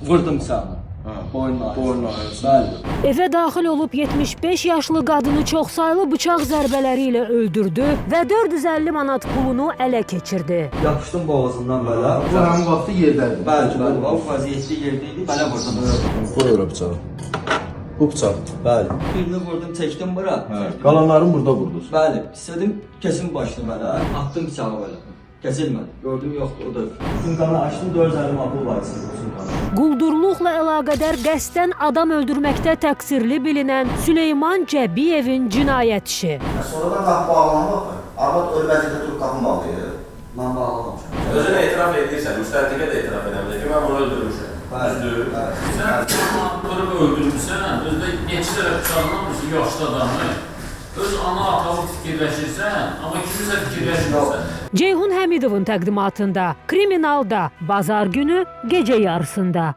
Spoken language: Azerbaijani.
Vurdum bıçaqla. Boynuna. Boynuna ağrısı. Bəli. Evə daxil olub 75 yaşlı qadını çoxsaylı bıçaq zərbələri ilə öldürdü və 450 manat pulunu ələ keçirdi. Yapışdım boğazından belə. Bu həmin vaxtı yerdəydi. Bəli, bəli. O vəziyyətli yerdə idi, belə vurdum. Qoy ora bıçağı. Bu bıçaq. Bəli. Birini vurdum, çəkdim bura. Hə. Qalanlarını burada vurdunuz. Bəli, istədim kesim başını belə. Atdım bıçağı belə. Kəsilmədi. Gördüm yoxdur, o da. Sumkanı açdım, 450 manat pul var içində sumkanın. Quldurluqla əlaqədar qəsdən adam öldürməkdə təqsirli bilinən Süleyman Cəbiyevin cinayət işi. Sonradan qapı bağlanıb axı. Arvad ölü vəziyyətdə durub qapını bağlayır. Mən bağlamamışam. Özün etiraf edirsən, müstəntiqə də etiraf eləmir ki, mən bunu öldürmüşəm. Bəli. Düzdür? Bəli. Sən vurub öldürmüsən, özü də neçə dəfə bıçaqlamışsın yaşlı adamı. Öz ana atalıq fikirləşirsən, amma kimisə fikirləşmirsən. Ceyhun Həmidovun təqdimatında Kriminalda bazar günü gecə yarısında.